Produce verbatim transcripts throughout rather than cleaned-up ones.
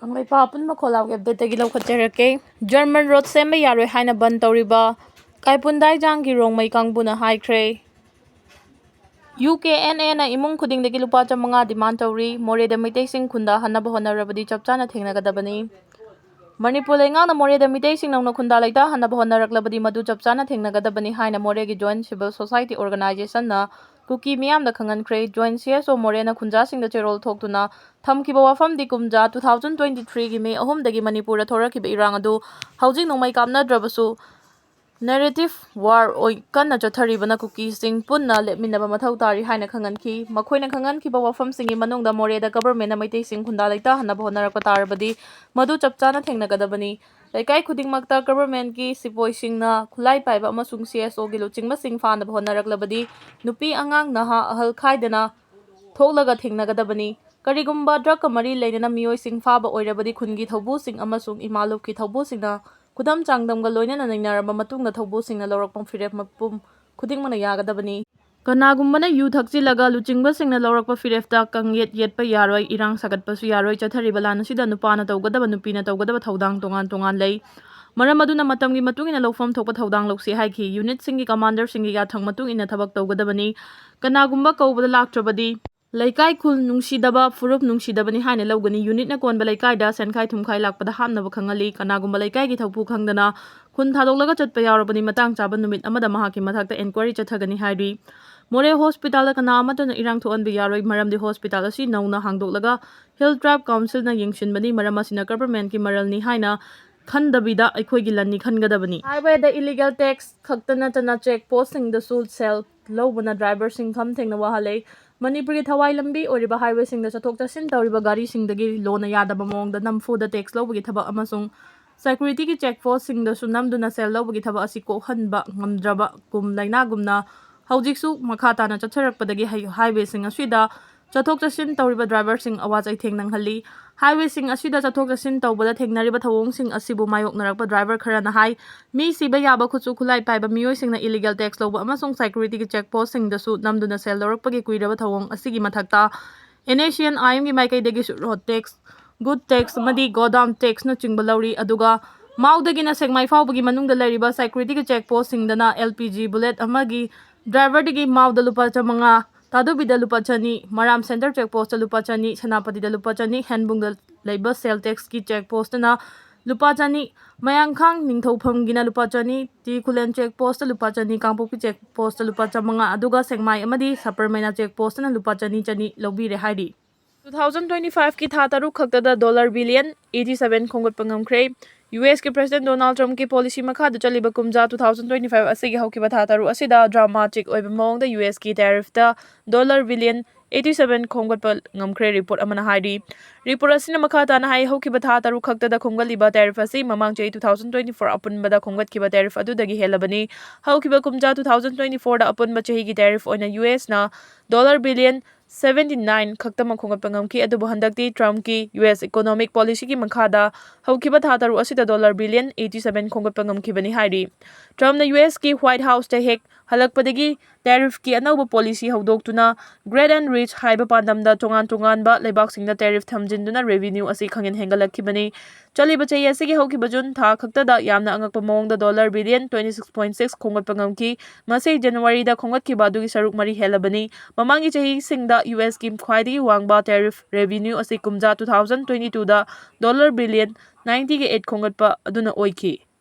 ꯀꯪꯂꯩꯄꯥꯛ ꯑꯄꯨꯟꯕ ꯈꯣꯜꯂꯥꯎꯒꯤ ꯑꯞꯗꯦꯠꯇꯒꯤ ꯂꯧꯈꯠꯆꯔꯛꯀꯦ꯫ German road ꯁꯦꯝꯕ ꯌꯥꯔꯣꯏ ꯍꯥꯏꯅ ꯕꯟ ꯇꯧꯔꯤꯕ ꯀꯥꯏꯄꯨꯟꯗꯥꯏꯖꯥꯡꯒꯤ ꯔꯣꯡꯃꯩ ꯀꯥꯡꯕꯨꯅ ꯍꯥꯏꯈ꯭ꯔꯦ꯫ ꯌꯨ ꯀꯦ ꯑꯦꯟ ꯑꯦꯅ ꯏꯃꯨꯡ ꯈꯨꯗꯤꯡꯗꯒꯤ ꯂꯨꯄꯥ ꯆꯥꯃꯉꯥ ꯗꯤꯃꯥꯟ ꯇꯧꯔꯤ꯫ ꯃꯣꯔꯦꯗ ꯃꯩꯇꯩꯁꯤꯡ ꯈꯨꯟꯗꯥꯍꯟꯅꯕ ꯍꯣꯠꯅꯔꯕꯗꯤ ꯆꯞ ꯆꯥꯅ ꯊꯦꯡꯅꯒꯗꯕꯅꯤ꯫ ꯃꯅꯤꯄꯨꯔ ꯂꯩꯉꯥꯛꯅ ꯃꯣꯔꯦꯗ ꯃꯤꯇꯩꯁꯤꯡ ꯅꯧꯅ ꯈꯨꯟꯗꯥ ꯂꯩꯇꯥꯍꯟꯅꯕ ꯍꯣꯠꯅꯔꯛꯂꯕꯗꯤ ꯃꯗꯨ ꯆꯞ ꯆꯥꯅ ꯊꯦꯡꯅꯒꯗꯕꯅꯤ ꯍꯥꯏꯅ ꯃꯣꯔꯦꯒꯤ ꯖꯣꯏꯟ ꯁꯤꯚꯤꯜ ꯁꯣꯁꯥꯏꯇꯤ ꯑꯣꯔꯒꯅꯥꯏꯖꯦꯁꯟꯅ ꯀꯨꯀꯤ ꯃꯤꯌꯥꯝꯗ ꯈꯪꯍꯟꯈ꯭ꯔꯦ꯫ ꯖꯣꯏꯟ ꯁꯤ ꯑꯦꯁ ꯑꯣ ꯃꯣꯔꯦꯅ ꯈꯨꯟꯖꯥꯁꯤꯡꯗ ꯆꯦꯔꯣꯜ ꯊꯣꯛꯇꯨꯅ ꯊꯝꯈꯤꯕ ꯋꯥꯐꯝꯗꯤ ꯀꯨꯝꯖꯥ two thousand twenty threeꯒꯤ ꯃꯦ ꯑꯍꯨꯝꯗꯒꯤ ꯃꯅꯤꯄꯨꯔꯗ ꯊꯣꯔꯛꯈꯤꯕ ꯏꯔꯥꯡ ꯑꯗꯨ ꯍꯧꯖꯤꯛ ꯅꯣꯡꯃꯩ ꯀꯥꯞꯅꯗ꯭ꯔꯕꯁꯨ narrative war ꯑꯣꯏ ꯀꯟꯅ ꯆꯠꯊꯔꯤꯕꯅ ꯀꯨꯀꯤꯁꯤꯡ ꯄꯨꯟꯅ ꯂꯦꯞꯃꯤꯟꯅꯕ ꯃꯊꯧ ꯇꯥꯔꯤ ꯍꯥꯏꯅ ꯈꯪꯍꯟꯈꯤ꯫ ꯃꯈꯣꯏꯅ ꯈꯪꯍꯟꯈꯤꯕ ꯋꯥꯐꯝꯁꯤꯡꯒꯤ ꯃꯅꯨꯡꯗ ꯃꯣꯔꯦꯗ ꯒꯚꯔꯟꯃꯦꯟꯅ ꯃꯩꯇꯩꯁꯤꯡ ꯈꯨꯟꯗꯥ ꯂꯩꯇꯥꯍꯟꯅꯕ ꯍꯣꯠꯅꯔꯛꯄ ꯇꯥꯔꯕꯗꯤ ꯃꯗꯨ ꯆꯞ ꯆꯥꯅ ꯊꯦꯡꯅꯒꯗꯕꯅꯤ꯫ ꯂꯩꯀꯥꯏ ꯈꯨꯗꯤꯡꯃꯛꯇ ꯒꯚꯔꯟꯃꯦꯟꯠꯀꯤ ꯁꯤꯄꯣꯏꯁꯤꯡꯅ ꯈꯨꯠꯂꯥꯏ ꯄꯥꯏꯕ ꯑꯃꯁꯨꯡ ꯁꯤ ꯑꯦꯁ ꯑꯣꯒꯤ ꯂꯨꯆꯤꯡꯕꯁꯤꯡ ꯐꯥꯅꯕ ꯍꯣꯠꯅꯔꯛꯂꯕꯗꯤ ꯅꯨꯄꯤ, ꯑꯉꯥꯡ, ꯅꯍꯥ, ꯑꯍꯜ ꯈꯥꯏꯗꯅ ꯊꯣꯛꯂꯒ ꯊꯦꯡꯅꯒꯗꯕꯅꯤ꯫ ꯀꯔꯤꯒꯨꯝꯕ ꯗ꯭ꯔꯒꯀ ꯃꯔꯤ ꯂꯩꯅꯅ ꯃꯤꯑꯣꯏꯁꯤꯡ ꯐꯥꯕ ꯑꯣꯏꯔꯕꯗꯤ ꯈꯨꯟꯒꯤ ꯊꯧꯕꯨꯁꯤꯡ ꯑꯃꯁꯨꯡ ꯏꯃꯥ ꯂꯨꯞꯀꯤ ꯊꯧꯕꯨꯁꯤꯡꯅ ꯈꯨꯗꯝ ꯆꯥꯡꯗꯝꯒ ꯂꯣꯏꯅꯅ ꯅꯩꯅꯔꯕ ꯃꯇꯨꯡꯗ ꯊꯧꯕꯨꯁꯤꯡꯅ ꯂꯧꯔꯛꯄ ꯐꯤꯔꯦꯞ ꯃꯄꯨꯝ ꯈꯨꯗꯤꯡꯃꯛꯅ ꯌꯥꯒꯗꯕꯅꯤ꯫ ꯀꯅꯥꯒꯨꯝꯕꯅ ꯌꯨ ꯊꯛꯆꯤꯜꯂꯒ ꯂꯨꯆꯤꯡꯕꯁꯤꯡꯅ ꯂꯧꯔꯛꯄ ꯐꯤꯔꯦꯞꯇ ꯀꯥꯡꯌꯦꯠ ꯌꯦꯠꯄ ꯌꯥꯔꯣꯏ, ꯏꯔꯥꯡ ꯁꯥꯒꯠꯄꯁꯨ ꯌꯥꯔꯣꯏ꯫ ꯆꯠꯊꯔꯤꯕ ꯂꯥꯟ ꯑꯁꯤꯗ ꯅꯨꯄꯥꯅ ꯇꯧꯒꯗꯕ, ꯅꯨꯄꯤꯅ ꯇꯧꯒꯗꯕ ꯊꯧꯗꯥꯡ ꯇꯣꯉꯥꯟ ꯇꯣꯉꯥꯟ ꯂꯩ꯫ ꯃꯔꯝ ꯑꯗꯨꯅ ꯃꯇꯝꯒꯤ ꯃꯇꯨꯡ ꯏꯟꯅ ꯂꯧꯐꯝ ꯊꯣꯛꯄ ꯊꯧꯗꯥꯡ ꯂꯧꯁꯤ ꯍꯥꯏꯈꯤ꯫ ꯌꯨꯅꯤꯠꯁꯤꯡꯒꯤ ꯀꯃꯥꯟꯗꯔꯁꯤꯡꯒꯤ ꯌꯥꯊꯪ ꯃꯇꯨꯡ ꯏꯟꯅ ꯊꯕꯛ ꯇꯧꯒꯗꯕꯅꯤ꯫ ꯀꯅꯥꯒꯨꯝꯕ ꯀꯧꯕꯗ ꯂꯥꯛꯇ꯭ꯔꯕꯗꯤ ꯂꯩꯀꯥꯏ ꯈꯨꯜ ꯅꯨꯡꯁꯤꯗꯕ, ꯐꯨꯔꯨꯞ ꯅꯨꯡꯁꯤꯗꯕꯅꯤ ꯍꯥꯏꯅ ꯂꯧꯒꯅꯤ꯫ ꯌꯨꯅꯤꯠꯅ ꯀꯣꯟꯕ ꯂꯩꯀꯥꯏꯗ ꯁꯦꯟꯈꯥꯏ ꯊꯨꯝꯈꯥꯏ ꯂꯥꯛꯄꯗ ꯍꯥꯞꯅꯕ ꯈꯪꯍꯜꯂꯤ꯫ ꯀꯅꯥꯒꯨꯝꯕ ꯂꯩꯀꯥꯏꯒꯤ ꯊꯧꯄꯨ ꯈꯪꯗꯅ ꯈꯨꯟ ꯊꯥꯗꯣꯛꯂꯒ ꯆꯠꯄ ꯌꯥꯎꯔꯕꯗꯤ ꯃꯇꯥꯡ ꯆꯥꯕ ꯅꯨꯃꯤꯠ ꯑꯃꯗ ꯃꯍꯥꯛꯀꯤ ꯃꯊꯛꯇ ꯏꯟꯀ꯭ꯋꯥꯏꯔꯤ ꯆꯠꯊꯒꯅꯤ ꯍꯥꯏꯔꯤ꯫ ꯃꯣꯔꯦ ꯍꯣꯁꯄꯤꯇꯥꯜꯗ ꯀꯅꯥ ꯑꯃꯠꯇꯅ ꯏꯔꯥꯡ ꯊꯣꯛꯍꯟꯕ ꯌꯥꯔꯣꯏ, ꯃꯔꯝꯗꯤ ꯍꯣꯁꯄꯤꯇꯥꯜ ꯑꯁꯤ ꯅꯧꯅ ꯍꯥꯡꯗꯣꯛꯂꯒ ꯍꯤꯜ ꯇ꯭ꯔꯥꯏꯕ ꯀꯥꯎꯟꯁꯤꯜꯅ ꯌꯦꯡꯁꯤꯟꯕꯅꯤ꯫ ꯃꯔꯝ ꯑꯁꯤꯅ ꯒꯚꯔꯟꯃꯦꯟꯠꯀꯤ ꯃꯔꯜꯅꯤ ꯍꯥꯏꯅ ꯈꯟꯗꯕꯤꯗ ꯑꯩꯈꯣꯏꯒꯤ ꯂꯟꯅꯤ ꯈꯟꯒꯗꯕꯅꯤ꯫ ꯍꯥꯏꯋꯦꯗ ꯏꯂꯤꯒꯦꯜ ꯇꯦꯛꯁ ꯈꯛꯇ ꯅꯠꯇꯅ ꯆꯦꯛ ꯄꯣꯁꯁꯤꯡꯗꯁꯨ ꯁꯦꯜ ꯂꯧꯕꯅ ꯗ꯭ꯔꯥꯏꯚꯔꯁꯤꯡ ꯈꯝ ꯊꯦꯡꯅ ꯋꯥꯍꯜꯂꯦ꯫ ꯃꯅꯤꯄꯨꯔꯒꯤ ꯊꯋꯥꯏ ꯂꯝꯕꯤ ꯑꯣꯏꯔꯤꯕ ꯍꯥꯏꯋꯦꯁꯤꯡꯗ ꯆꯠꯊꯣꯛ ꯆꯠꯁꯤꯟ ꯇꯧꯔꯤꯕ ꯒꯥꯔꯤꯁꯤꯡꯗꯒꯤ ꯂꯣꯅ ꯌꯥꯗꯕ ꯃꯑꯣꯡꯗ ꯅꯝꯐꯨꯗ ꯇꯦꯛꯁ ꯂꯧꯕꯒꯤ ꯊꯕꯛ ꯑꯃꯁꯨꯡ ꯁꯦꯀ꯭ꯌꯨꯔꯤꯇꯤꯒꯤ ꯆꯦꯛ ꯄꯣꯁꯁꯤꯡꯗꯁꯨ ꯅꯝꯗꯨꯅ ꯁꯦꯜ ꯂꯧꯕꯒꯤ ꯊꯕꯛ ꯑꯁꯤ ꯀꯣꯛꯍꯟꯕ ꯉꯝꯗ꯭ꯔꯕ ꯀꯨꯝ ꯂꯥꯏꯅꯥꯒꯨꯝꯅ ꯍꯧꯖꯤꯛꯁꯨ ꯃꯈꯥ ꯇꯥꯅ ꯆꯠꯊꯔꯛꯄꯗꯒꯤ ꯍꯥꯏ-, ꯍꯥꯏꯋꯦꯁꯤꯡ ꯑꯁꯤꯗ ꯆꯠꯊꯣꯛ ꯆꯠꯁꯤꯟ ꯇꯧꯔꯤꯕ ꯗ꯭ꯔꯥꯏꯚꯔꯁꯤꯡ ꯑꯋꯥ ꯆꯩꯊꯦꯡ ꯅꯪꯍꯜꯂꯤ꯫ ꯍꯥꯏꯋꯦꯁꯤꯡ ꯑꯁꯤꯗ ꯆꯠꯊꯣꯛ ꯆꯠꯁꯤꯟ ꯇꯧꯕꯗ ꯊꯦꯡꯅꯔꯤꯕ ꯊꯧꯑꯣꯡꯁꯤꯡ ꯑꯁꯤꯕꯨ ꯃꯥꯌꯣꯛꯅꯔꯛꯄ ꯗ꯭ꯔꯥꯏꯚꯔ ꯈꯔꯅ ꯍꯥꯏ, ꯃꯤ ꯁꯤꯕ ꯌꯥꯕ ꯈꯨꯠꯁꯨ ꯈꯨꯠꯂꯥꯏ ꯄꯥꯏꯕ ꯃꯤꯑꯣꯏꯁꯤꯡꯅ ꯏꯂꯤꯒꯦꯜ ꯇꯦꯛꯁ ꯂꯧꯕ ꯑꯃꯁꯨꯡ ꯁꯦꯀ꯭ꯌꯨꯔꯤꯇꯤꯒꯤ ꯆꯦꯛ ꯄꯣꯁꯁꯤꯡꯗꯁꯨ ꯅꯝꯗꯨꯅ ꯁꯦꯜ ꯂꯧꯔꯛꯄꯒꯤ ꯀꯨꯏꯔꯕ ꯊꯧꯑꯣꯡ ꯑꯁꯤꯒꯤ ꯃꯊꯛꯇ and S C N I ꯑꯦꯝꯒꯤ ꯃꯥꯏꯀꯩꯗꯒꯤꯁꯨ ꯔꯣꯗ ꯇꯦꯛꯁ ꯒꯨꯗ ꯇꯦꯛꯁ ꯑꯃꯗꯤ ꯒꯣꯗꯥꯎꯟ ꯇꯦꯛꯁꯅꯆꯤꯡꯕ ꯂꯧꯔꯤ꯫ ꯑꯗꯨꯒ ꯃꯥꯎꯗꯒꯤꯅ ꯁꯦꯛꯃꯥꯏ ꯐꯥꯎꯕꯒꯤ ꯃꯅꯨꯡꯗ ꯂꯩꯔꯤꯕ ꯁꯦꯀ꯭ꯌꯨꯔꯤꯇꯤꯒꯤ ꯆꯦꯛ ꯄꯣꯁꯁꯤꯡꯗꯅ ꯑꯦꯜ ꯄꯤ ꯖꯤ ꯕꯨꯂꯦꯠ ꯑꯃꯒꯤ ꯗ꯭ꯔꯥꯏꯚꯔꯗꯒꯤ ꯃꯥꯎꯗ ꯂꯨꯄꯥ ꯆꯥꯃꯉꯥ, ꯇꯥꯗꯨꯕꯤꯗ ꯂꯨꯄꯥ ꯆꯅꯤ, ꯃꯔꯥꯝ ꯁꯦꯟꯇꯔ ꯆꯦꯛ ꯄꯣꯁꯇ ꯂꯨꯄꯥ ꯆꯅꯤ, ꯁꯦꯅꯥꯄꯇꯤꯗ ꯂꯨꯄꯥ ꯆꯅꯤ, ꯍꯦꯟꯕꯨꯡꯗ ꯂꯩꯕ ꯁꯦꯜ ꯇꯦꯛꯁꯀꯤ ꯆꯦꯛ ꯄꯣꯁꯇꯅ ꯂꯨꯄꯥ ꯆꯅꯤ, ꯃꯌꯥꯡꯈꯥꯡ ꯅꯤꯡꯊꯧꯐꯝꯒꯤꯅ ꯂꯨꯄꯥ ꯆꯅꯤ, ꯇꯤ ꯈꯨꯂꯦꯟ ꯆꯦꯛ ꯄꯣꯁꯇ ꯂꯨꯄꯥ ꯆꯅꯤ, ꯀꯥꯡꯄꯣꯛꯄꯤ ꯆꯦꯛ ꯄꯣꯁꯇ ꯂꯨꯄꯥ ꯆꯥꯃꯉꯥ, ꯑꯗꯨꯒ ꯁꯦꯛꯃꯥꯏ ꯑꯃꯗꯤ ꯁꯄꯔꯃꯩꯅ ꯆꯦꯛ ꯄꯣꯁꯇꯅ ꯂꯨꯄꯥ ꯆꯅꯤ ꯆꯅꯤ ꯂꯧꯕꯤꯔꯦ ꯍꯥꯏꯔꯤ꯫ Two thousand twenty five ꯀꯤ ꯊꯥ ꯇꯔꯨꯛ ꯈꯛꯇꯗ dollar billion eighty seven ꯈꯣꯝꯒꯠꯄ ꯉꯝꯈ꯭ꯔꯦ꯫ ꯌꯨ ꯑꯦꯁ ꯀꯤ President Donald Trump ꯀꯤ policy ꯃꯈꯥꯗ ꯆꯠꯂꯤꯕ ꯀꯨꯝꯖꯥ two thousand twenty five ꯑꯁꯤꯒꯤ ꯍꯧꯈꯤꯕ ꯊꯥ ꯇꯔꯨꯛ ꯑꯁꯤꯗ dramatic ꯑꯣꯏꯕ ꯃꯑꯣꯡꯗ ꯌꯨ ꯑꯦꯁ ꯀꯤ tariff ꯇ dollar billion eighty seven ꯈꯣꯝꯒꯠꯄ ꯉꯝꯈ꯭ꯔꯦ, report ꯑꯃꯅ ꯍꯥꯏꯔꯤ꯫ Report ꯑꯁꯤꯅ ꯃꯈꯥ ꯇꯥꯅ ꯍꯥꯏ, ꯍꯧꯈꯤꯕ ꯊꯥ ꯇꯔꯨꯛ ꯈꯛꯇꯗ ꯈꯣꯝꯒꯠꯂꯤꯕ tariff ꯑꯁꯤ ꯃꯃꯥꯡ ꯆꯍꯤ two thousand twenty four ꯑꯄꯨꯟꯕꯗ ꯈꯣꯝꯒꯠꯈꯤꯕ tariff ꯑꯗꯨꯗꯒꯤ ꯍꯦꯜꯂꯕꯅꯤ꯫ ꯍꯧꯈꯤꯕ ꯀꯨꯝꯖꯥ two thousand twenty four ꯗ ꯑꯄꯨꯟꯕ ꯆꯍꯤꯒꯤ tariff ꯑꯣꯏꯅ ꯌꯨ ꯑꯦꯁ ꯅ dollar billion seventy nine ꯈꯛꯇꯃꯛ ꯈꯣꯝꯒꯠꯄ ꯉꯝꯈꯤ꯫ ꯑꯗꯨꯕꯨ ꯍꯟꯗꯛꯇꯤ Trump ꯀꯤ ꯌꯨ ꯑꯦꯁ economic policy ꯒꯤ ꯃꯈꯥꯗ ꯍꯧꯈꯤꯕ ꯊꯥ ꯇꯔꯨꯛ ꯑꯁꯤꯗ dollar billion eighty seven ꯈꯣꯝꯒꯠꯄ ꯉꯝꯈꯤꯕꯅꯤ ꯍꯥꯏꯔꯤ꯫ Trump ꯅ ꯌꯨ ꯑꯦꯁ ꯀꯤ White House ꯇ ꯍꯦꯛ ꯍꯜꯂꯛꯄꯗꯒꯤ tariff ꯀꯤ ꯑꯅꯧꯕ policy ꯍꯧꯗꯣꯛꯇꯨꯅ Great and Rich ꯍꯥꯏꯕ ꯄꯥꯟꯗꯝꯗ ꯇꯣꯉꯥꯟ ꯇꯣꯉꯥꯟꯕ ꯂꯩꯕꯥꯛꯁꯤꯡꯗ tariff ꯊꯝꯖꯤꯟꯗꯨꯅ revenue ꯑꯁꯤ ꯈꯪꯍꯦꯟ ꯍꯦꯟꯒꯠꯂꯛꯈꯤꯕꯅꯤ꯫ ꯆꯠꯂꯤꯕ ꯆꯍꯤ ꯑꯁꯤꯒꯤ ꯍꯧꯈꯤꯕ ꯖꯨꯟ ꯊꯥ ꯈꯛꯇꯗ ꯌꯥꯝꯅ ꯑꯉꯛꯄ ꯃꯑꯣꯡꯗ dollar billion twenty six point six ꯈꯣꯝꯒꯠꯄ ꯉꯝꯈꯤ꯫ ꯃꯁꯤ ꯖꯅꯋꯥꯔꯤꯗ ꯈꯣꯝꯒꯠꯈꯤꯕ ꯑꯗꯨꯒꯤ ꯁꯔꯨꯛ ꯃꯔꯤ ꯍꯦꯜꯂꯕꯅꯤ꯫ ꯃꯃꯥꯡꯒꯤ ꯆꯍꯤꯁꯤꯡꯗ ꯌꯨ ꯑꯦꯁ ꯀꯤ ꯈ꯭ꯋꯥꯏꯗꯒꯤ ꯋꯥꯡꯕ tariff revenue ꯑꯁꯤ ꯀꯨꯝꯖꯥ two thousand twenty two ꯗ dollar billion ninety eight ꯈꯣꯝꯒꯠꯄ ꯑꯗꯨꯅ ꯑꯣꯏꯈꯤ꯫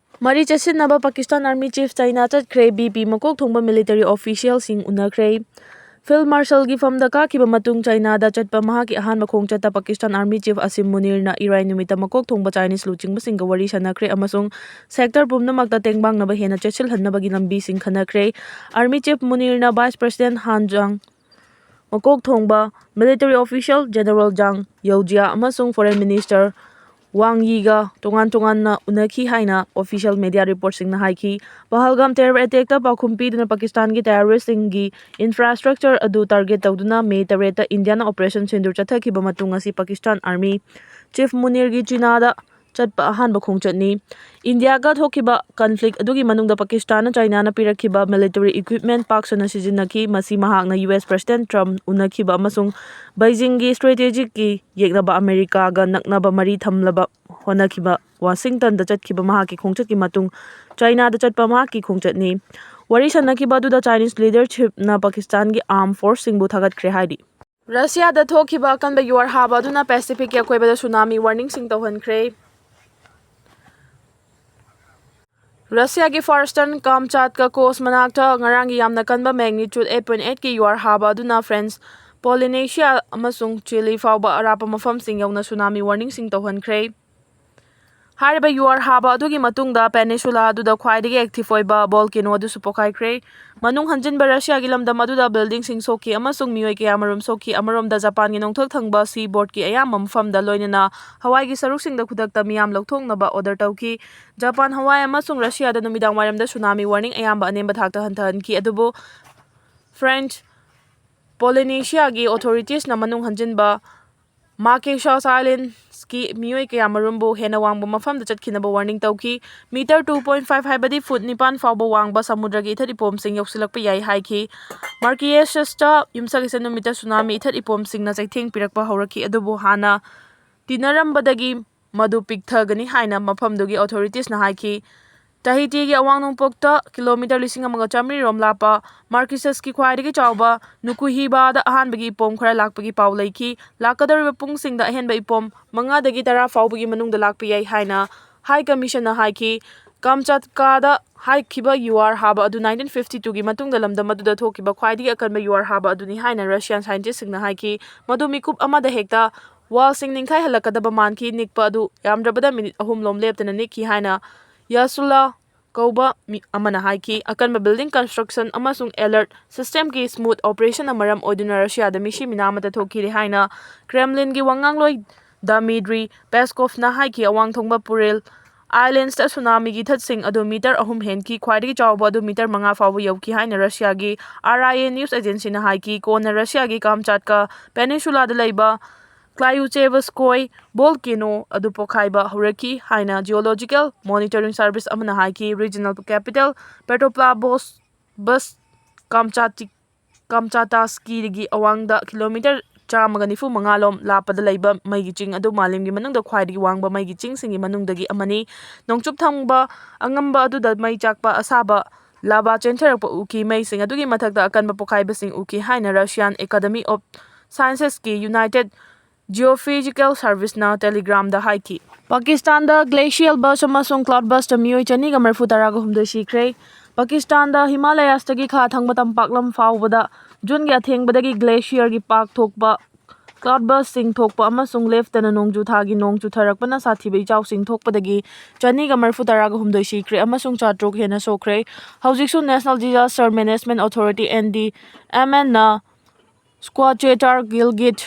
ꯃꯔꯤ ꯆꯦꯠꯁꯤꯟꯅꯕ Pakistan Army Chief China ꯆꯠꯈ꯭ꯔꯦ꯫ ꯕꯤ ꯄꯤ ꯃꯀꯣꯛ ꯊꯣꯡꯕ military official ꯁꯤꯡ ꯎꯅꯈ꯭ꯔꯦ꯫ Field Marshal ꯒꯤ ꯐꯝꯗ ꯀꯥꯈꯤꯕ ꯃꯇꯨꯡ China ꯗ ꯆꯠꯄ ꯃꯍꯥꯛꯀꯤ ꯑꯍꯥꯟꯕ ꯈꯣꯡꯆꯠꯇ Pakistan Army Chief Asim Munir ꯅ ꯏꯔꯥꯏ ꯅꯨꯃꯤꯠꯇ ꯃꯀꯣꯛ ꯊꯣꯡꯕ Chinese ꯂꯨꯆꯤꯡꯕꯁꯤꯡꯒ ꯋꯥꯔꯤ ꯁꯥꯟꯅꯈ꯭ꯔꯦ ꯑꯃꯁꯨꯡ sector ꯄꯨꯝꯅꯃꯛꯇ ꯇꯦꯡꯕꯥꯡꯅꯕ ꯍꯦꯟꯅ ꯆꯦꯠꯁꯤꯜꯍꯟꯅꯕꯒꯤ ꯂꯝꯕꯤꯁꯤꯡ ꯈꯟꯅꯈ꯭ꯔꯦ꯫ Army Chief Munir ꯅ Vice President Han Zhang, ꯃꯀꯣꯛ ꯊꯣꯡꯕ military official General Zhang Yaojia ꯑꯃꯁꯨꯡ Foreign Minister Wang Yi ꯒ ꯇꯣꯉꯥꯟ ꯇꯣꯉꯥꯟꯅ ꯎꯅꯈꯤ ꯍꯥꯏꯅ official media report ꯁꯤꯡꯅ ꯍꯥꯏꯈꯤ꯫ ꯄꯍꯜꯒꯥꯝ terror attack ꯇ ꯄꯥꯎꯈꯨꯝ ꯄꯤꯗꯨꯅ Pakistan ꯒꯤ terrorist ꯁꯤꯡꯒꯤ infrastructure ꯑꯗꯨ target ꯇꯧꯗꯨꯅ May ꯇꯔꯦꯠꯇ India ꯅ Operation Sindoor ꯆꯠꯊꯈꯤꯕ ꯃꯇꯨꯡ ꯑꯁꯤ Pakistan Army Chief Munir ꯒꯤ China ꯗ ꯆꯠꯄ ꯑꯍꯥꯟꯕ ꯈꯣꯡꯆꯠꯅꯤ꯫ ꯏꯟꯗꯤꯌꯥꯒ ꯊꯣꯛꯈꯤꯕ conflict ꯑꯗꯨꯒꯤ ꯃꯅꯨꯡꯗ ꯄꯥꯀꯤꯁꯇꯥꯟꯅ ꯆꯥꯏꯅꯥꯅ ꯄꯤꯔꯛꯈꯤꯕ military equipment ꯄꯥꯛ ꯁꯟꯅ ꯁꯤꯖꯤꯟꯅꯈꯤ꯫ ꯃꯁꯤ ꯃꯍꯥꯛꯅ ꯌꯨ ꯑꯦꯁ President Trump ꯎꯅꯈꯤꯕ ꯑꯃꯁꯨꯡ ꯕꯩꯖꯤꯡꯒꯤ strategyꯀꯤ ꯌꯦꯛꯅꯕ ꯑꯃꯦꯔꯤꯀꯥꯒ ꯅꯛꯅꯕ ꯃꯔꯤ ꯊꯝꯂꯕ ꯍꯣꯠꯅꯈꯤꯕ ꯋꯥꯁꯤꯡꯇꯟꯗ ꯆꯠꯈꯤꯕ ꯃꯍꯥꯛꯀꯤ ꯈꯣꯡꯆꯠꯀꯤ ꯃꯇꯨꯡ ꯆꯥꯏꯅꯥꯗ ꯆꯠꯄ ꯃꯍꯥꯛꯀꯤ ꯈꯣꯡꯆꯠꯅꯤ꯫ ꯋꯥꯔꯤ ꯁꯥꯟꯅꯈꯤꯕ ꯑꯗꯨꯗ Chinese leadershipꯅ ꯄꯥꯀꯤꯁꯇꯥꯟꯒꯤ armed forceꯁꯤꯡꯕꯨ ꯊꯥꯒꯠꯈ꯭ꯔꯦ ꯍꯥꯏꯔꯤ꯫ ꯔꯁꯤꯌꯥꯗ ꯊꯣꯛꯈꯤꯕ ꯑꯀꯟꯕ ꯌꯨꯍꯥꯔ ꯍꯥꯕ ꯑꯗꯨꯅ Pacificꯀꯤ ꯑꯀꯣꯏꯕꯗ tsunami warningꯁꯤꯡ ꯇꯧꯍꯟꯈ꯭ꯔꯦ꯫ ꯔꯁꯤꯌꯥꯒꯤ far eastern Kamchatka coast ꯃꯅꯥꯛꯇ ꯉꯔꯥꯡꯒꯤ ꯌꯥꯝꯅ ꯀꯟꯕ magnitude eight point eightꯀꯤ ꯌꯨꯍꯥꯔ ꯍꯥꯕ ꯑꯗꯨꯅ France, Polynesia ꯑꯃꯁꯨꯡ Chile ꯐꯥꯎꯕ ꯑꯔꯥꯞꯄ ꯃꯐꯝꯁꯤꯡ ꯌꯧꯅ tsunami warningꯁꯤꯡ ꯇꯧꯍꯟꯈ꯭ꯔꯦ꯫ ꯍꯥꯏꯔꯤꯕ ꯌꯨꯍꯥꯔ ꯍꯥꯕ ꯑꯗꯨꯒꯤ ꯃꯇꯨꯡꯗ peninsula ꯑꯗꯨꯗ ꯈ꯭ꯋꯥꯏꯗꯒꯤ active ꯑꯣꯏꯕ volcano ꯑꯗꯨꯁꯨ ꯄꯣꯈꯥꯏꯈ꯭ꯔꯦ꯫ ꯃꯅꯨꯡ ꯍꯟꯖꯤꯟꯕ ꯔꯁꯤꯌꯥꯒꯤ ꯂꯝꯗꯝ ꯑꯗꯨꯗ buildingꯁꯤꯡ ꯁꯣꯛꯈꯤ ꯑꯃꯁꯨꯡ ꯃꯤꯑꯣꯏ ꯀꯌꯥꯃꯔꯨꯝ ꯁꯣꯛꯈꯤ꯫ ꯑꯃꯔꯣꯝꯗ, ꯖꯄꯥꯟꯒꯤ ꯅꯣꯡꯊꯛ ꯊꯪꯕ seaboardꯀꯤ ꯑꯌꯥꯝꯕ ꯃꯐꯝꯗ, ꯂꯣꯏꯅꯅ ꯍꯋꯥꯏꯒꯤ ꯁꯔꯨꯛꯁꯤꯡꯗ ꯈꯨꯗꯛꯇ ꯃꯤꯌꯥꯝ ꯂꯧꯊꯣꯛꯅꯕ order ꯇꯧꯈꯤ꯫ ꯖꯄꯥꯟ, ꯍꯋꯥꯏ ꯑꯃꯁꯨꯡ ꯔꯁꯤꯌꯥꯗ ꯅꯨꯃꯤꯗꯥꯡꯋꯥꯏꯔꯝꯗ tsunami warning ꯑꯌꯥꯝꯕ ꯑꯅꯦꯝꯕ ꯊꯥꯛꯇ ꯍꯟꯊꯍꯟꯈꯤ, ꯑꯗꯨꯕꯨ French Polynesiaꯒꯤ authoritiesꯅ ꯃꯅꯨꯡ ꯍꯟꯖꯤꯟꯕ Marquesas Islandsꯀꯤ ꯃꯤꯑꯣꯏ ꯀꯌꯥꯃꯔꯨꯝꯕꯨ ꯍꯦꯟꯅ ꯋꯥꯡꯕ ꯃꯐꯝꯗ ꯆꯠꯈꯤꯅꯕ warning ꯇꯧꯈꯤ꯫ Meter two point five, ꯍꯥꯏꯕꯗꯤ foot ꯅꯤꯄꯥꯟ ꯐꯥꯎꯕ ꯋꯥꯡꯕ ꯁꯃꯨꯗ꯭ꯔꯒꯤ ꯏꯊꯠ ꯏꯄꯣꯝꯁꯤꯡ ꯌꯧꯁꯤꯜꯂꯛꯄ ꯌꯥꯏ ꯍꯥꯏꯈꯤ꯫ Marquesasꯇ ꯌꯨꯝꯁꯀꯩꯁ ꯅꯨꯃꯤꯠꯇ tsunami ꯏꯊꯠ ꯏꯄꯣꯝꯁꯤꯡꯅ ꯆꯩꯊꯦꯡ ꯄꯤꯔꯛꯄ ꯍꯧꯔꯛꯈꯤ, ꯑꯗꯨꯕꯨ ꯍꯥꯟꯅ ꯇꯤꯟꯅꯔꯝꯕꯗꯒꯤ ꯃꯗꯨ ꯄꯤꯛꯊꯒꯅꯤ ꯍꯥꯏꯅ ꯃꯐꯝꯗꯨꯒꯤ authoritiesꯅ ꯍꯥꯏꯈꯤ꯫ Tahitiꯒꯤ ꯑꯋꯥꯡ ꯅꯣꯡꯄꯣꯛꯇ kilometre ꯂꯤꯁꯤꯡ ꯑꯃꯒ ꯆꯥꯃꯔꯤ ꯔꯣꯝ ꯂꯥꯞꯄ Marquesasꯀꯤ ꯈ꯭ꯋꯥꯏꯗꯒꯤ ꯆꯥꯎꯕ Nukuhivada ꯑꯍꯥꯟꯕꯒꯤ ꯏꯄꯣꯝ ꯈꯔ ꯂꯥꯛꯄꯒꯤ ꯄꯥꯎ ꯂꯩꯈꯤ꯫ ꯂꯥꯛꯀꯗꯧꯔꯤꯕ ꯄꯨꯡꯁꯤꯡꯗ ꯑꯍꯦꯟꯕ ꯏꯄꯣꯝ ꯃꯉꯥꯗꯒꯤ ꯇꯔꯥ ꯐꯥꯎꯕꯒꯤ ꯃꯅꯨꯡꯗ ꯂꯥꯛꯄ ꯌꯥꯏ ꯍꯥꯏꯅ High Commissionꯅ ꯍꯥꯏꯈꯤ꯫ Kamchatkada ꯍꯥꯏꯈꯤꯕ ꯌꯨꯍꯥꯔ ꯍꯥꯕ ꯑꯗꯨ nineteen fifty twoꯒꯤ ꯃꯇꯨꯡꯗ ꯂꯝꯗꯝ ꯑꯗꯨꯗ ꯊꯣꯛꯈꯤꯕ ꯈ꯭ꯋꯥꯏꯗꯒꯤ ꯑꯀꯟꯕ ꯌꯨꯍꯥꯔ ꯍꯥꯕ ꯑꯗꯨꯅꯤ ꯍꯥꯏꯅ Russian scientistꯁꯤꯡꯅ ꯍꯥꯏꯈꯤ꯫ ꯃꯗꯨ ꯃꯤꯀꯨꯞ ꯑꯃꯗ ꯍꯦꯛꯇ wallꯁꯤꯡ ꯅꯤꯡꯈꯥꯏꯍꯜꯂꯛꯀꯗꯕ ꯃꯥꯟꯈꯤ꯫ ꯅꯤꯛꯄ ꯑꯗꯨ ꯌꯥꯝꯗ꯭ꯔꯕꯗ minute ꯑꯍꯨꯝ ꯂꯣꯝ ꯂꯦꯞꯇꯅ ꯅꯤꯛꯈꯤ ꯍꯥꯏꯅ Yasula ꯀꯧꯕ ꯃꯤ ꯑꯃꯅ ꯍꯥꯏꯈꯤ꯫ ꯑꯀꯟꯕ building construction ꯑꯃꯁꯨꯡ alert systemꯒꯤ smooth operationꯅ ꯃꯔꯝ ꯑꯣꯏꯗꯨꯅ Russiaꯗ ꯃꯤꯁꯤ ꯃꯤꯅꯥ ꯑꯃꯠꯇ ꯊꯣꯛꯈꯤꯗꯦ ꯍꯥꯏꯅ Kremlinꯒꯤ ꯋꯥꯉꯥꯡꯂꯣꯏ Dmitry Peskovꯅ ꯍꯥꯏꯈꯤ꯫ ꯑꯋꯥꯡ ꯊꯪꯕ Kuril Islandsꯇ tsunamiꯒꯤ ꯏꯊꯠꯁꯤꯡ ꯑꯗꯨ meter ꯑꯍꯨꯝ ꯍꯦꯟꯈꯤ꯫ ꯈ꯭ꯋꯥꯏꯗꯒꯤ ꯆꯥꯎꯕ ꯑꯗꯨ meter ꯃꯉꯥ ꯐꯥꯎꯕ ꯌꯧꯈꯤ ꯍꯥꯏꯅ Russiaꯒꯤ R I A news agencyꯅ ꯍꯥꯏꯈꯤ꯫ ꯀꯣꯟꯅ Russiaꯒꯤ Kamchatka Peninsulaꯗ ꯂꯩꯕ Klyuchevskoye volcano ꯑꯗꯨ ꯄꯣꯈꯥꯏꯕ ꯍꯧꯔꯛꯈꯤ ꯍꯥꯏꯅ Geological Monitoring Service ꯑꯃꯅ ꯍꯥꯏꯈꯤ꯫ Regional capital Petropavlovsk Kamchatsky ꯀꯥꯝꯆꯥꯇꯥꯁꯀꯤꯗꯒꯤ ꯑꯋꯥꯡꯗ ꯀꯤꯂꯣꯃꯤꯇꯔ ꯆꯥꯝꯃꯒ ꯅꯤꯐꯨ ꯃꯉꯥ ꯂꯣꯝ ꯂꯥꯞꯄꯗ ꯂꯩꯕ ꯃꯩꯒꯤ ꯆꯤꯡ ꯑꯗꯨ ꯃꯥꯂꯦꯝꯒꯤ ꯃꯅꯨꯡꯗ ꯈ꯭ꯋꯥꯏꯗꯒꯤ ꯋꯥꯡꯕ ꯃꯩꯒꯤ ꯆꯤꯡꯁꯤꯡꯒꯤ ꯃꯅꯨꯡꯗꯒꯤ ꯑꯃꯅꯤ꯫ ꯅꯣꯡꯆꯨꯞ ꯊꯪꯕ ꯑꯉꯝꯕ ꯑꯗꯨꯗ ꯃꯩ ꯆꯥꯛꯄ ꯑꯁꯥꯕ ꯂꯥꯚꯥ ꯆꯦꯟꯊꯔꯛꯄ ꯎꯈꯤ꯫ ꯃꯩꯁꯤꯡ ꯑꯗꯨꯒꯤ ꯃꯊꯛꯇ ꯑꯀꯟꯕ ꯄꯣꯈꯥꯏꯕꯁꯤꯡ ꯎꯈꯤ ꯍꯥꯏꯅ Russian Academy of Sciences ꯀꯤ United Geophysical Service ꯅ Telegram ꯗ ꯍꯥꯏꯈꯤ꯫ ꯄꯥꯀꯤꯁꯇꯥꯟꯗ glacial burst ꯑꯃꯁꯨꯡ cloud burst ꯇ ꯃꯤꯑꯣꯏ ꯆꯅꯤꯒ ꯃꯔꯤꯐꯨ ꯇꯔꯥꯒ ꯍꯨꯝꯗꯣꯏ ꯁꯤꯈ꯭ꯔꯦ꯫ ꯄꯥꯀꯤꯁꯇꯥꯟꯗ ꯍꯤꯃꯥꯂꯌꯥꯁꯇꯒꯤ ꯈꯥ ꯊꯪꯕ ꯇꯝꯄꯥꯛꯂꯝ ꯐꯥꯎꯕꯗ ꯖꯨꯟꯒꯤ ꯑꯊꯦꯡꯕꯗꯒꯤ glacier ꯒꯤ ꯄꯥꯛ ꯊꯣꯛꯄ cloud burst ꯁꯤꯡ ꯊꯣꯛꯄ ꯑꯃꯁꯨꯡ ꯂꯦꯞꯇꯅ ꯅꯣꯡꯖꯨ ꯊꯥꯒꯤ ꯅꯣꯡ ꯆꯨꯊꯔꯛꯄꯅ ꯁꯥꯊꯤꯕ ꯏꯆꯥꯎꯁꯤꯡ ꯊꯣꯛꯄꯗꯒꯤ ꯆꯅꯤꯒ ꯃꯔꯤꯐꯨ ꯇꯔꯥꯒ ꯍꯨꯝꯗꯣꯏ ꯁꯤꯈ꯭ꯔꯦ ꯑꯃꯁꯨꯡ ꯆꯥꯇ꯭ꯔꯨꯛ ꯍꯦꯟꯅ ꯁꯣꯛꯈ꯭ꯔꯦ꯫ ꯍꯧꯖꯤꯛꯁꯨ National Disaster Management Authority, N D M A, ꯅ Squatter, Gilgit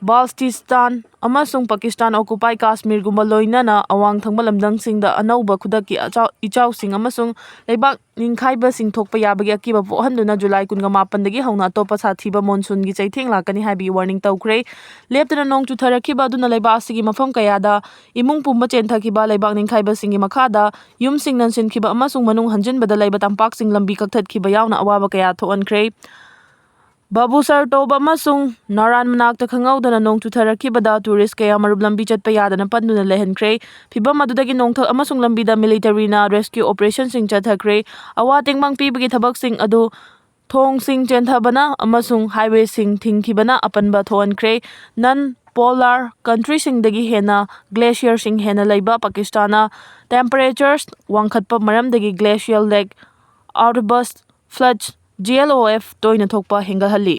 Baltistan ꯑꯃꯁꯨꯡ Pakistan occupied ꯀꯥꯁꯃꯤꯔꯒꯨꯝꯕ ꯂꯣꯏꯅꯅ ꯑꯋꯥꯡ ꯊꯪꯕ ꯂꯝꯗꯝꯁꯤꯡꯗ ꯑꯅꯧꯕ ꯈꯨꯗꯛꯀꯤ ꯑꯆꯥꯎ-, ꯏꯆꯥꯎꯁꯤꯡ ꯑꯃꯁꯨꯡ ꯂꯩꯕꯥꯛ ꯅꯤꯡꯈꯥꯏꯕꯁꯤꯡ ꯊꯣꯛꯄ ꯌꯥꯕꯒꯤ ꯑꯀꯤꯕ ꯄꯣꯛꯍꯟꯗꯨꯅ ꯖꯨꯂꯥꯏ ꯀꯨꯟꯒ ꯃꯥꯄꯟꯗꯒꯤ ꯍꯧꯅ ꯑꯇꯣꯞꯄ ꯁꯥꯊꯤꯕ ꯃꯣꯟꯁꯨꯟꯒꯤ ꯆꯩꯊꯦꯡ ꯂꯥꯛꯀꯅꯤ ꯍꯥꯏꯕꯒꯤ warning ꯇꯧꯈ꯭ꯔꯦ꯫ ꯂꯦꯞꯇꯅ ꯅꯣꯡ ꯆꯨꯊꯔꯛꯈꯤꯕ ꯑꯗꯨꯅ ꯂꯩꯕꯥꯛ ꯑꯁꯤꯒꯤ ꯃꯐꯝ ꯀꯌꯥꯗ ꯏꯃꯨꯡ ꯄꯨꯝꯕ ꯆꯦꯟꯊꯈꯤꯕ, ꯂꯩꯕꯥꯛ ꯅꯤꯡꯈꯥꯏꯕꯁꯤꯡꯒꯤ ꯃꯈꯥꯗ ꯌꯨꯝꯁꯤꯡ ꯅꯟꯁꯤꯟꯈꯤꯕ ꯑꯃꯁꯨꯡ ꯃꯅꯨꯡ ꯍꯟꯖꯤꯟꯕꯗ ꯂꯩꯕ ꯇꯝꯄꯥꯛꯁꯤꯡ ꯂꯝꯕꯤ ꯀꯛꯊꯠꯈꯤꯕ ꯌꯥꯎꯅ ꯑꯋꯥꯕ ꯀꯌꯥ ꯊꯣꯛꯍꯟꯈ꯭ꯔꯦ꯫ ꯕꯥꯕꯨꯁꯔ ꯇꯣꯕ ꯑꯃꯁꯨꯡ ꯅꯥꯔꯥꯟ ꯃꯅꯥꯛꯇ ꯈꯪꯍꯧꯗꯅ ꯅꯣꯡ ꯆꯨꯊꯔꯛꯈꯤꯕꯗ tourist ꯀꯌꯥꯃꯔꯨꯝ ꯂꯝꯕꯤ ꯆꯠꯄ ꯌꯥꯗꯅ ꯄꯟꯗꯨꯅ ꯂꯩꯍꯟꯈ꯭ꯔꯦ꯫ ꯐꯤꯚꯝ ꯑꯗꯨꯗꯒꯤ ꯅꯣꯡꯊꯛ ꯑꯃꯁꯨꯡ ꯂꯝꯕꯤꯗ military ꯅ rescue operation ꯁꯤꯡ ꯆꯠꯊꯈ꯭ꯔꯦ꯫ ꯑꯋꯥ ꯇꯦꯡꯕꯥꯡ ꯄꯤꯕꯒꯤ ꯊꯕꯛꯁꯤꯡ ꯑꯗꯨ ꯊꯣꯡꯁꯤꯡ ꯆꯦꯟꯊꯕꯅ ꯑꯃꯁꯨꯡ highway ꯁꯤꯡ ꯊꯤꯡꯈꯤꯕꯅ ꯑꯄꯟꯕ ꯊꯣꯛꯍꯟꯈ꯭ꯔꯦ꯫ Non polar country ꯁꯤꯡꯗꯒꯤ ꯍꯦꯟꯅ glacier ꯁꯤꯡ ꯍꯦꯟꯅ ꯂꯩꯕ ꯄꯥꯀꯤꯁꯇꯥꯟꯅ temperatures ꯋꯥꯡꯈꯠꯄ ꯃꯔꯝꯗꯒꯤ glacial lake outburst, floods, G L O F ꯇꯣꯏꯅ ꯊꯣꯛꯄ ꯍꯦꯟꯒꯠꯍꯜꯂꯤ꯫